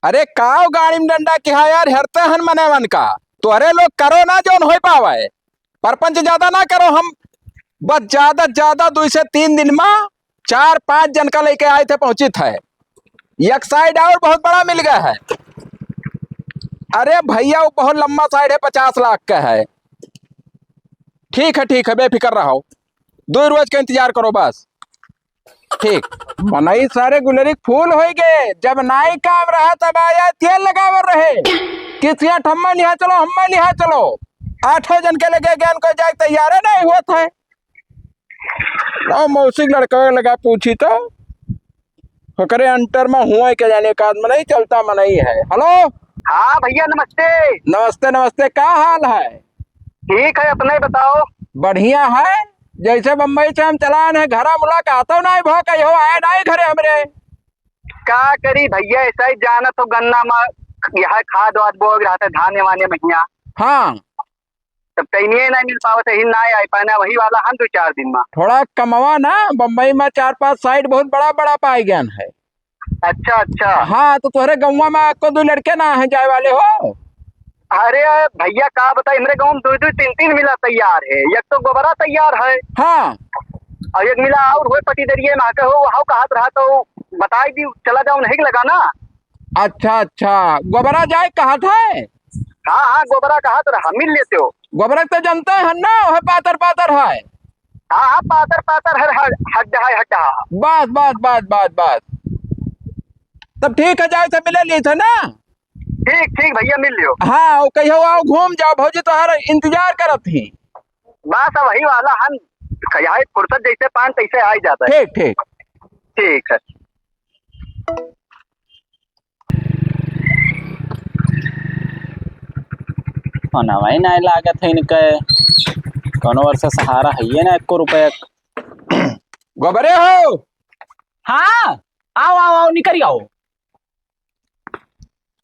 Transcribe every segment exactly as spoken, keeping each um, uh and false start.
अरे काव गाड़ी में डंडा किहा यार, हेरते हन मनेवन का। तोहरे लोग करो ना जौन होइ पावे। परपंच ज्यादा ना करो, हम बस ज्यादा ज्यादा दुइ से तीन दिन मा चार पाँच जन का लइके आए थे, पहुंचित है। एक site और बहुत बड़ा मिल गया है। अरे भइया, वो बहुत लम्बा site है, पचास लाख का है। ठीक है, ठीक है, बेफिक्र रहो, दुइ रोज का इंतजार करो बस। ठीक। मनई सारे गुलरी क फूल होइ गए, जब नाई काम रहा तब आया तेल लगावर रहे। किसिया ठम्मा लिहा चलो, हम्मा लिहा चलो। आठों जन के लगे ज्ञान को जाए तैयारे नहीं होत है। लाओ मौसी क लड़का लगा पूछी तो, ओकरे अंतर मा हुआ के जाने का मनई चलता मनई है। हेलो। हाँ भइया, नमस्ते। नमस्ते, नमस्ते, का हाल है? ठीक है, अपने बताओ। बढ़िया है। जैसे बम्बई से हम चलान है, घरा मुलाकातो नाई भो, कहियो आए नाई घरे हमरे। का करी भइया, ऐसा ही जानत हो, गन्ना मा यह खाद वाद बोग रहा था, धान वाने महिया। हाँ। तब टाइमे नाई मिल पावत है, ही नाई आए पाना, वही वाला हम दुइ चार दिन मा। थोड़ा कमवा ना, बम्बई मा चार पाँच site बहुत बड़ा बड़ा पाए गया है। अच्छा, अच्छा। हाँ, तो तोहरे गौवा मा एको दुइ लड़के ना है जाए वाले हो? अरे भइया, का बताई, हमरे गाँव में दुइ दुइ तीन तीन मिला तैयार है, एक तो गोबरा तैयार है। हाँ। और एक मिला और हुए पटीदरिये मा के हो, हाउ कहत रहा तो बताई दी, चला जाओ नहीं लगा ना। अच्छा, अच्छा, गोबरा जाए कहत है? हाँ, हाँ, गोबरा कहत रहा, मिल लेते हो। गोबरा तो जानते हैं ना, वह पातर पातर है। हाँ, हाँ, पातर पातर है, हड-, हड्डा है, हड्डा। बस, बस, बस, बस, बस। तब ठीक है, जाए से मिले ली थे ना। ठीक, ठीक भइया, मिल लियो। हाँ, वो कहियो आओ, घूम जाओ, भौजी तोहार इंतजार करत ही। बस वही वाला हम, कहिया फुर्सत जैसे पान तैसे आ ही जाता है। ठीक, ठीक। ठीक है। फोनवा ही नाहीं लागत है इनके, कौनो ओर से सहारा है ये ना, एको रुपया। गोबरे हो? हाँ, आओ, आओ, आओ, निकल आओ।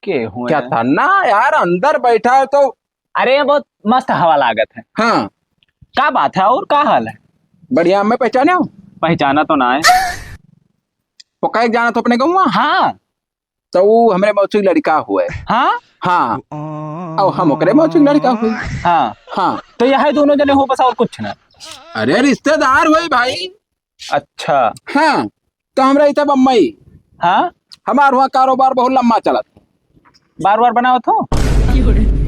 के हुए? क्या था ना यार, अंदर बैठा है तो। अरे, बहुत मस्त हवा लागत है। हाँ। का बात है और का हाल है? बढ़िया, मैं पहचाने हूँ। पहचाना तो ना है। पक्का एक जाना तो अपने गौवा? हाँ। तो वो हमरे मौसी क लड़का हुए। हाँ? हाँ। और हम ओकरे मौसी क लड़का हुए। हाँ। हाँ। तो यह दोनों जने हो बस और कुछ ना? अरे रिश्तेदार हुए भाई। अच्छा। हाँ। तो हमरा इथे बम्बई। हाँ? हमार हुआ कारोबार बहुत लम्बा चलत। बार बार बनावत हो?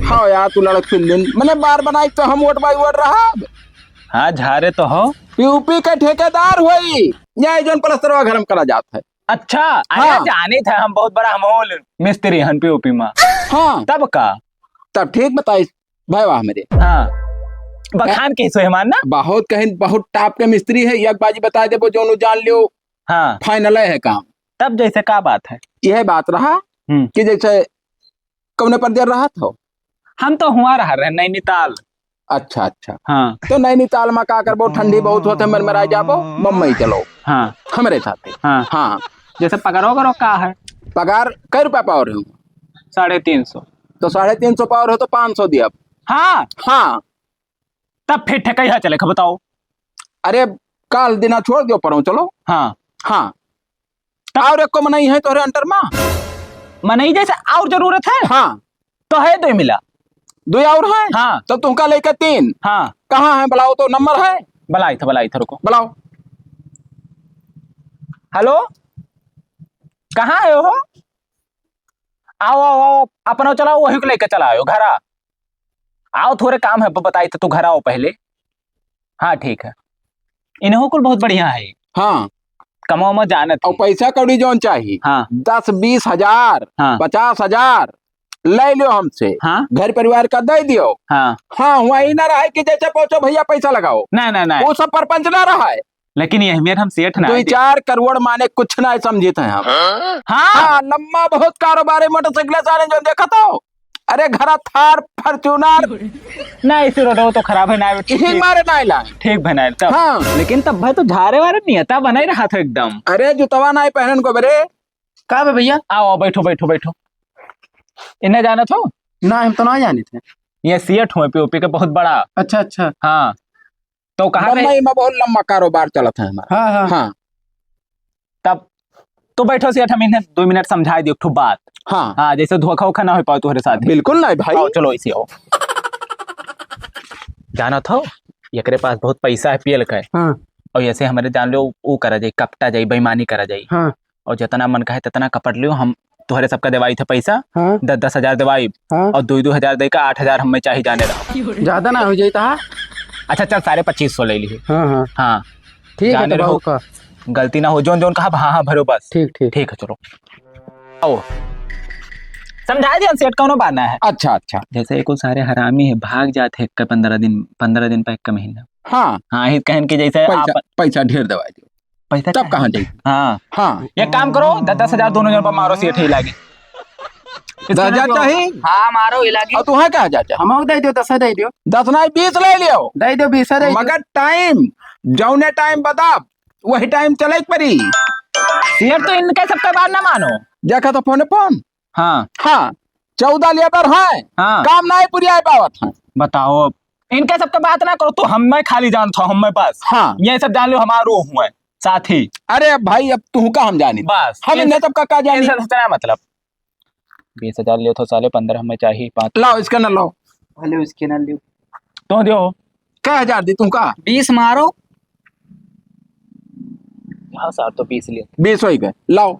हाँ यार, तू लड़क फिर दिन, मने बार बनाई तो हम word by word रहब। हाँ, झारे तो हो। पी ओ पी के ठेकेदार होई, या जौन प्लस्तरवा घर में करा जात है। अच्छा, अरे हाँ। जाने थे हम, बहुत बड़ा हम होल मिस्त्री हन पी ओ पी मा। हाँ। तब का? तब ठीक बताई भाई वाह मेरे। हाँ। बखान के हिस्से हमार ना? बहुत कहीं, बहुत top के मिस्त्री है, एक बाजी बता देबो जौन जान लियो। हाँ। Final है काम। तब जैसे का बात है? यह बात रहा हम्म। कि जैसे कौने पर देर रहत हो? हम तो हुआ रह रहे नैनीताल। अच्छा, अच्छा। हाँ। तो नैनीताल मा का करबो, ठंडी बहुत होत है, मरमराई जाबो, बम्बई चलो। हाँ। हमरे साथे। हाँ। हाँ। जैसे पगारो करो का है? पगार कै रुपया पाओ रहे हो? साढ़े तीन सौ। तो साढ़े तीन सौ पाओ रहे हो तो पाँच सौ दिया। हाँ। हाँ। तब फिर ठेकैहा चले के बताओ। अरे काल दिना छोड़ दियो परो चलो। हाँ। हाँ। तब और एको मनई है तोहरे अंडर मा? मनई जैसे और जरूरत है? हाँ। तो है दुई मिला। दुई और है? हाँ। तो तुमका लेके तीन। हाँ। कहाँ है बुलाओ तो, नंबर है? बुलाई था, बुलाई था, रुको। बुलाओ। हेलो, कहाँ है हो? आओ, आओ, आओ, अपना चलाओ, वही को लेके चला आयो घरा। आओ, थोड़े काम है, ब-, बताई तो तू घर आओ पहले। हाँ, ठीक है। इन्हों कुल बहुत बढ़िया है। हाँ। कमाओ मत जानत और ही। पैसा कौड़ी जौन चाही, हाँ। दस, बीस हजार, हाँ। पचास हजार, ले लियो हमसे। हाँ। घर परिवार का दे दियो। हाँ। हाँ, हुआ ही ना रहे कि जैसे पहुंचो भैया पैसा लगाओ। ना, ना, ना। वो सब परपंच ना रहा है। लेकिन यह मेर हम सेठ ना दुई है। चार करोड़ माने कुछ ना समझित हैं हम। हाँ। हाँ, लम्बा बहुत कारोबार है, मोटरसाइकिल सारे जो देखत हो। अरे घरा थार, Fortuner। ना, इसी रोडो तो खराब है ना, ठीक यही है। मारे ना लाए। ठीक बनाए तब। हाँ। लेकिन तब भाई तो झारे वारे नियता बनाए रहा था एकदम। अरे जुतवा ना पहनन को बरे। का बे भैया? आओ, आओ, बैठो, बैठो, बैठो। इन्हें जानत हो? ना, हम तो ना जानित है। ये सेठ हुए पी ओ पी के बहुत बड़ा। अच्छा, अच्छा। हाँ। तो कहाँ पे? बम्बई में बहुत लम्बा कारोबार चलत है हमारा। हाँ, हाँ। हाँ। तब तो बैठो सेठ, हम इन्हें दो मिनट समझाइ दियो एक ठो बात। हाँ। हाँ, जैसे धोखा वोखा ना होइ पावे तोहरे साथ। बिल्कुल नहीं भाई। आओ, चलो ऐसे आओ। जानत हो, एकरे पास बहुत पैसा है पियल का। हाँ। और ऐसे हमरे जान लो, ऊ करा जाई, कपटा जाई, बेईमानी करा जाई। हाँ। और जितना मन कहे तितना कपट लियो, हम तोहरे सबका देवाई थे पैसा, हाँ। दस दस हजार देवाई, हाँ। और दो दो हजार दे का आठ हजार हमें चाही जाने रहो। ज्यादा ना हो जाई ता? अच्छा चल, साढ़े पच्चीस सौ ले ली। हाँ, हाँ। हाँ। ठीक है, जाने तो रहो। बाबू का। गलती ना हो, जोन जोन कहा, हाँ, हाँ, भरो बस। ठीक, ठीक। ठीक है, चलो। आओ। समझाइ दिया सेठ, कौनो बात ना है। अच्छा, अच्छा। जैसे एको सारे हरामी है, भाग जात है एक पंद्रह दिन, पंद्रह दिन पे एक महीना। हाँ। हाँ, ही कहन कि जैसे पैसा, आप पैसा ढेर देवाइ दियो। पैसा तब चाहे। कहाँ जाई? हाँ। हाँ। एक काम करो, दस दस हजार दोनों जन पर मारो, सेठ ही लागे। दस हजार चाही? हाँ, मारो, ही लागे। और तुहां का हजार चाही? हमहू दे दियो, दस दे दियो। दस नहीं, बीस ले लियो। दे दियो, बीस दे दियो। मगर टाइम, जौने टाइम बताब, वही टाइम चले के पड़ी। सेठ तो इनके सबके बात ना मानो। देखा तो फोन फोन। हाँ। हाँ, चौदह लेबर हैं, हाँ। काम नहीं पुरिया पावत हैं। बताओ, इनके सबके बात ना करो, तू हमें खाली जानत हो, हमें बस। हाँ। ये सब जान लो, हमारो हुए साथी। अरे भाई, अब तू का हम जानी? बस। हम इन इन्हें सबका का जानी? इनसे इतना मतलब। बीस हजार लियो थो साले, पंद्रह में चाहिए पाँच। लाओ, scanner लाओ। हेलो, scanner लियो। तो दियो। कै हजार दी तुमका? बीस मारो। हाँ साहब, तो बीस लियो। बीस होई गए, लाओ।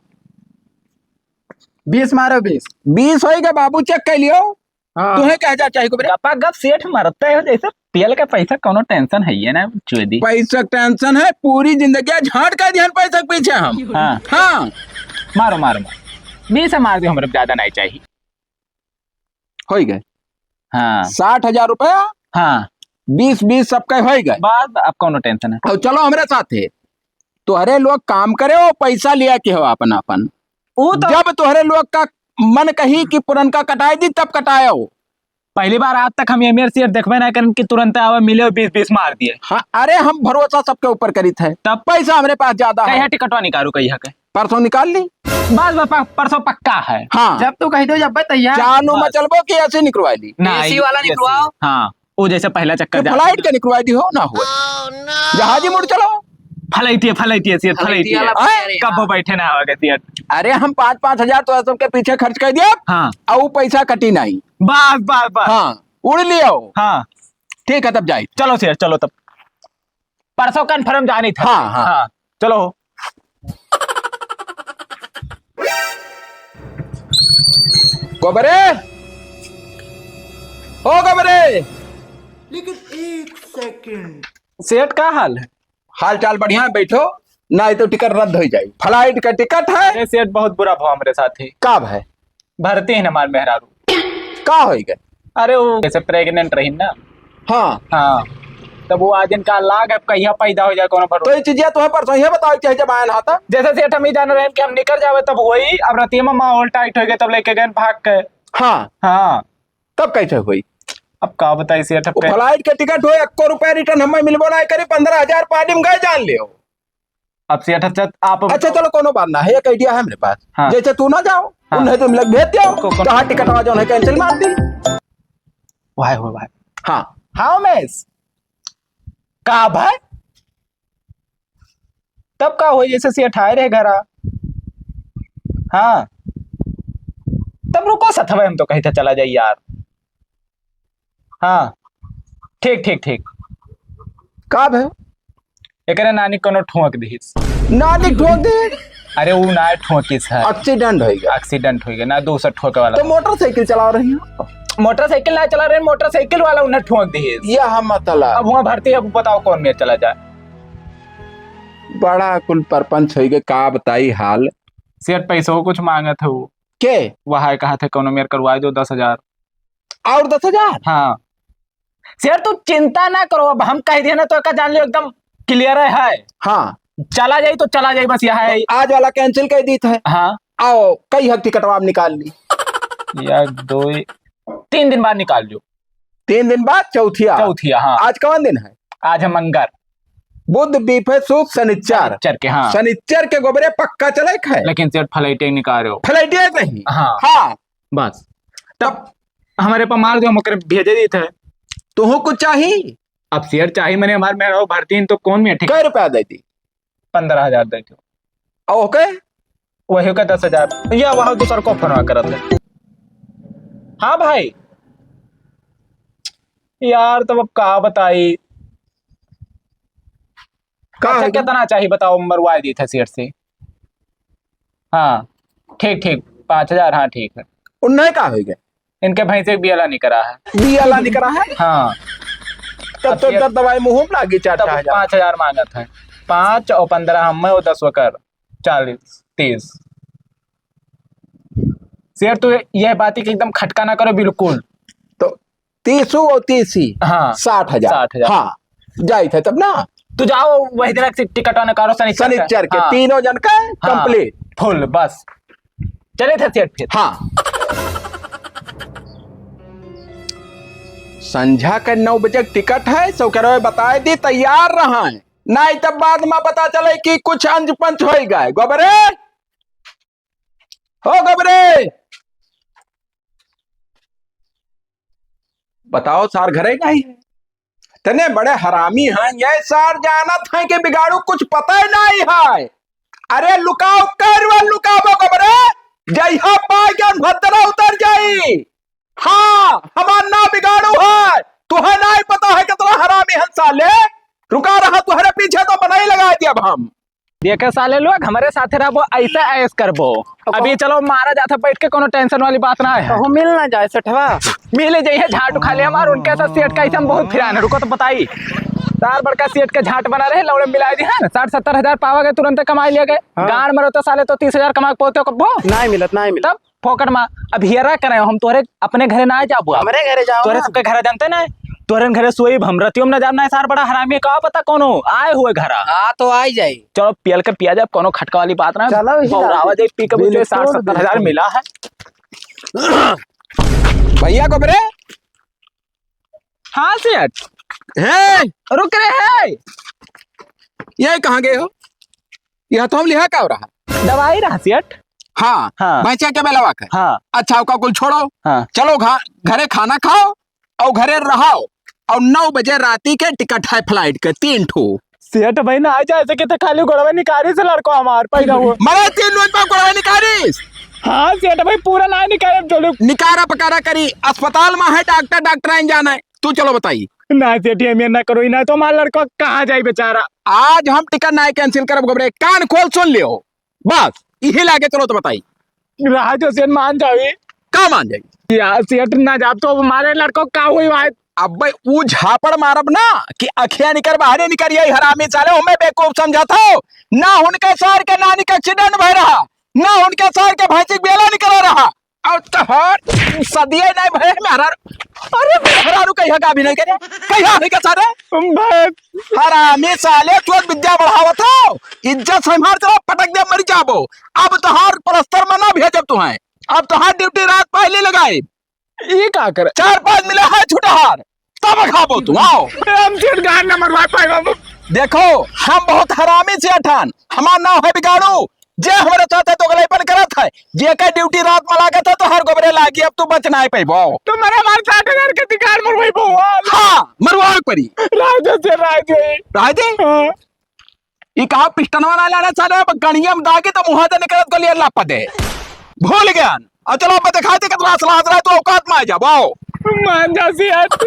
बीस मारो, बीस। बीस होई गए बाबू, check कर लियो। हाँ। तुम्हें कै हजार चाहिए को बेटा? गपा गप सेठ मरते हो, जैसे तेल का पैसा कोनो tension है ये ना, चोदी। पैसा tension है, पूरी जिंदगी झांट कर दिहन पैसा के पीछे हम। हाँ। हाँ। मारो, मारो, मारो। बीस मार दियो, हमरे ज्यादा नहीं चाहिए। होई गए। हाँ। साठ हजार रुपया। हाँ। बीस बीस सबके होई गए। बस, अब कोनो tension है। और चलो हमरे साथ है। तोहरे लोग काम करे हो, पैसा लिया के हो अपन अपन। ऊ तो जब तोहरे लोग का मन कही कि पुरनका कटाई दी, तब कटायो। पहली बार आज तक हम ये मेरे सेठ देखबे ना करन कि तुरंत आवे, मिले और बीस बीस मार दिए। हाँ, अरे हम भरोसा सबके ऊपर करित है। तब पैसा हमरे पास ज्यादा कहिया है। टिकटवा निकालू कहिया के? परसों निकाल ली। बस, बस, प-, परसों पक्का है। हाँ। जब तू कह दो, जब तैयार। चालू में बस। चलबो कि ऐसे निकलवा ली? ना, AC वाला ऐसे। निकलवाओ। हाँ। वो जैसे पहला चक्कर कि जाता flight है। का निकलवा दी हो ना हो। जहाजी मोड़ चलो। Flight है, flight है, सेठ, flight flight है। वाला आए? Flight है, कब हाँ। बैठे ना आवे सेठ। अरे हम पाँच पाँच हजार तो सबके पीछे खर्च कर दिया। हाँ। और वो पैसा कटी नहीं। बस, बस, बस। हाँ, उड़ लियो। हाँ। ठीक है, तब जाए। चलो सेठ, चलो तब। परसों confirm जानी था। हाँ, हाँ। हाँ, चलो। गोबरे, ओ गोबरे। लेकिन एक second। सेठ, का हाल है? हाल चाल बढ़िया है, बैठो, नहीं तो टिकट रद्द हो जाई। Flight का टिकट है। अरे सेठ, बहुत बुरा भवा हमरे साथ ही। का भाई? भरती है ना हमार मेहरारू। का होई गए? अरे वो जैसे pregnant रही ना। हाँ। हाँ। तब वो आज इनका लाग है, कहिया पैदा हो जाए, कोनो भरोसा। तो ये चीजिया तुम्हें परसों ही बताओ, चाहे जब आए ना था। जैसे सेठ हम ही जान रहे हैं कि हम निकल जावे तब वही, अब रतिया में माहौल tight हो गया, तब लेके गए भाग के। हाँ। हाँ। तब कैसे हुई? अब का बताई सेठ, अब वो कै- flight के टिकट हो, एको रुपया return हमें मिलबो ना करी, पंद्रह हजार पानी में गए जान लियो। अब सेठ, अच्छा, आप अच्छा, चलो, कोनो बात ना है, एक idea है हमरे पास। हाँ। जैसे तू ना जाओ, हाँ। उन्हें तुम लोग भेज दो, को-, को-, कहाँ टिकटवा जो है, cancel मार दी। वाह, वाह, वाह। हाँ। हाँ, उमेश। का भाई? तब का होई, जैसे सेठ आए रहे घरा। हाँ। तब रुको सथवे, हम तो कही था चला जाई यार। हाँ, ठीक, ठीक, ठीक। का भे? एकरे नानी कोनो ठोंक दिहिस। नानी ठोंक दिहिस? अरे, ऊ ना ठोंकिस है। Accident होइ गया। Accident होइ गया, ना दूसर ठोके वाला। तो मोटरसाइकिल चला रही हो? मोटरसाइकिल ना चला रहे, मोटरसाइकिल वाला उन्हें ठोंक दिहिस। यह मतलब। अब वहाँ भरती है, बताओ कौन मेर चला जाए। बड़ा कुल परपंच होइ गए, का बताई हाल। सेठ पैसो कुछ मांगत है वो। के? वह है, कहा थे कोनो मेर करवा दो दस हजार। और दस हजार? हाँ। सेठ, तू चिंता ना करो, अब हम कह दिए ना, तो एका जान लियो, एकदम clear है। हाँ। चला जाई तो चला जाई, बस यह है। तो आज वाला cancel कर दी थे। हाँ। आओ, कई हक टिकटवा आप निकाल ली। एक, दो, तीन दिन बाद निकाल लियो। तीन दिन बाद चौथिया? चौथिया, हाँ। आज कौन दिन है? आज है मंगर। बुध, बीफे, शुक, शनिचर। शनिचर के, हाँ। शनिचर के गोबरे पक्का चले है। लेकिन सेठ, flight निकाल रहे हो। Flight नहीं? हाँ। हाँ। बस। तब तब हमारे पर मार दो, हम ओकरे भेजे दी थे। तुहू कुछ चाही? अब सेठ चाही, मैंने हमारे में रहो भरती तो कौन में ठीक? कै रुपया दे दी? पंद्रह हजार दे दो। ओके? वही का दस हजार। या वहाँ दूसर को फोनवा करत है। हाँ भाई, यार, तब अब का बताई? का अच्छा, है? कितना चाहिए बताओ, मरवा दी था सेठ से। हाँ, ठीक, ठीक, पाँच हजार, हाँ, ठीक है। उन्हें का होइगा? इनके भैंसे के बियला निकरा है। बियला निकरा है? हाँ। तब अब तो ये दर्द दवाई मुँह में लागी, चार तब हजार। पाँच हजार मांगत है। पाँच और पन्द्रह हम में, वो दस वकर, चालीस, तीस। सेठ, तू ये बात ही कि एकदम खटका ना करो बिल्कुल। तो तीसू और तीसी, हाँ, साठ हजार। साठ हजार। हाँ, जाइत है तब ना। तू जाओ, वही दिन से टिकट निकालो, शनिचर के। शनिचर के, हाँ। तीनों जन का हाँ, complete। Full, बस। चले थे सेठ फिर। हाँ। संझा के नौ बजे टिकट है, सो करो बताए दी, तैयार रहा है, नहीं तब बाद में पता चले कि कुछ अंज पंच होई गए। गोबरे, हो गोबरे, बताओ सार घरे नहीं है? तने बड़े हरामी हैं ये सार, जानत हैं कि बिगाड़ू कुछ पता ही नहीं है। अरे लुकाओ, करवा लुकाओ गोबरे, जइहा पाए के भद्रा उतर जाई। हाँ, हमार नाम बिगाड़ू है, तुहे नहीं पता है कितना हरामी हन साले। रुका रहा, तुहरे पीछे तो बनाई लगा दिया अब हम। देखे साले लोग, हमरे साथे रहबो, ऐसे ऐश करबो। अभी चलो, मारा जाता बैठ के, कोनो tension वाली बात ना है। कहूँ मिल ना जाए सेठवा। मिल जाइए, झाट उखा ले हमार, उनके साथ सेठ का ऐसे हम बहुत फिरान है। रुको तो बताई, सार बड़का सेठ के झाट बना रहे, लौड़े मिला दी है ना, साठ सत्तर हजार पावा गए, तुरंत कमाई लिया गए। हाँ। गांड मरो तो साले तो तीस हजार कमा के पोते कब्बो। नहीं मिलत, नहीं मिलत। तब फोकट मा अब हियरा करे, हम तोहरे अपने घरे ना जाबो। हमरे घरे जाओ तोहरे ना। सबके घरे जानते ना, तोहरे घरे सोई हम रतियों में ना जाब ना, सार बड़ा हरामी है, का पता कोनो आए हुए घरा। हाँ, तो आई जाई। चलो, पियल के पिया जाब, कोनो खटका वाली बात ना। चलो, इसी बौरावा जाई, पी के बुझे बिल्कुल, साठ सत्तर हजार बिल्कुल। मिला है। भैया गोबरे। हाँ सेठ। हे। रुक रे हे। ये कहाँ गए हो? यह तो हम लिहा का हो रहा? दवाई रहा सेठ। हाँ, हाँ। भैंसिया के बेलवा के। हाँ। अच्छा, ओका कुल छोड़ो। हाँ। चलो घा-, घरे खाना खाओ और घरे रहो। और नौ बजे राती के टिकट है flight के, तीन ठो। सेठ भाई ना आ जाए सके तो खाली गोड़वा निकारी से लड़को हमार पैदा हुआ। मरे तीन रोज पर गोड़वा निकारिस। हाँ सेठ भाई, पूरा ना निकारे, चलो। निकारा पकारा करी, अस्पताल में है डॉक्टर, डॉक्टर आइन जाना है। तू चलो बताई। ना सेठ, ये मेर ना करो, ना तो हमार लड़को कहाँ जाई बेचारा। आज हम टिकट ना cancel करब गोबरे, कान खोल सुन लियो। बस, इही लागे चलो तो बताई। रहा जो सेठ मान जावी। का मान जाई? यार सेठ ना जाब तो हमारे लड़को का हुई भाई? अबे ऊ झापड़ मारब ना कि अखिया निकर बाहरे निकर, यही हरामी साले हमें बेवकूफ समझत हो। ना उनके सार के नानी का accident भय रहा, ना उनके सार के भैंसी के बेला निकल रहा। और तोहर सदिये नहीं भय मेहरारू। अरे मेहरारू कहिया का भी नहीं करे, कहिया है का सारे? बस। हरामी साले, तू विद्या बढ़ावत हो, इज्जत से मार चला पटक दे, मर जाबो। अब तोहार प्लस्तर में ना भेजब तुहें, अब तोहार ड्यूटी रात पहले लगाई। ये का करे? चार पाँच मिला है छुटहार, तब खाबो तू, आओ। हम सेठ गान न मरवा पाए बाबू। देखो, हम बहुत हरामी सेठ हन, हमार नाम है बिगाड़ू। जे हमरे साथ है दोगलईपन करत है, जे के ड्यूटी रात में लागत है, तो हर गोबरे लागी, अब तू बच ना पाइबो। तो मरे हमार साठ हजार के अधिकार मरवाई बउआ। हाँ, मरवावे पड़ी। राय दे से राय दे। राय दे? हाँ। ई कहा पिस्टनवा ना लाना साले, अब गणिया में दागे तो मुँह से निकलत गलिया लाप दे। भूल गया। और चलो, अब दिखाई दे कितना असला हजरा है, तो औकात में आ जाओ, आओ। मान जा सेठ।